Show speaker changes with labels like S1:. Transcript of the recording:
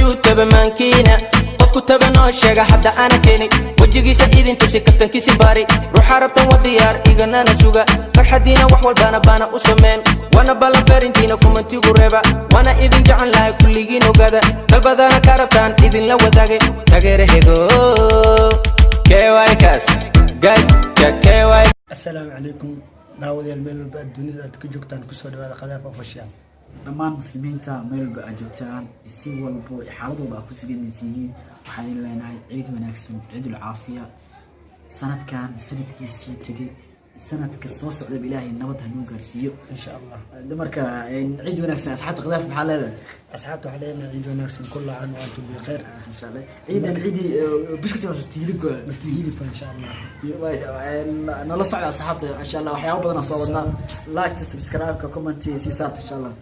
S1: Yuu tabe maankiina qofku tabe noo sheega. Hadda ana keeni wejigiisa idin tusi, kaftankiisi baari. Ruuxa rabtan wa diyaar, iganana suga farxadiina. Wax walbana baana u sameen, waana ballan ferintiina. Comment-igu reeba, waana idin jecel lahay kulligiin. Ogaada dalbadana ka rabtaan idinla wadaagay taageerahego KYkas guys KY.
S2: Assalaamu calaykum daawadayaal, meel walba aad dunida aad ka joogtaan, kusoo dhawaada Khadaaf Official.
S3: Dhammaan muslimiinta meel walba aad joogtaan, si walbo iyo xaalad walba aad ku sugan tihiin, waxaan idin leenahay ciid wanaagsan, ciidul caafiya. Sanadkan sanadkiisii tegay, sanadka soo socdaba Ilaahay nabad hanuu gaarsiiyo.
S2: Insha Allah.
S3: Marka ciid wanaagsan, asxaabta Khadaaf, maxaa leedahay?
S2: Asxaabta waxaa leenahay ciid wanaagsan, kulla caam wa antum bikhayr.
S3: Insha Allah ciidan ciidii buskut hilibka.
S2: Hilibka insha Allah.
S3: Nala socda asxaabta, insha Allah waxyaabo badan aan soo wadnaa. Like, subscribe, comment sii saarta insha Allah.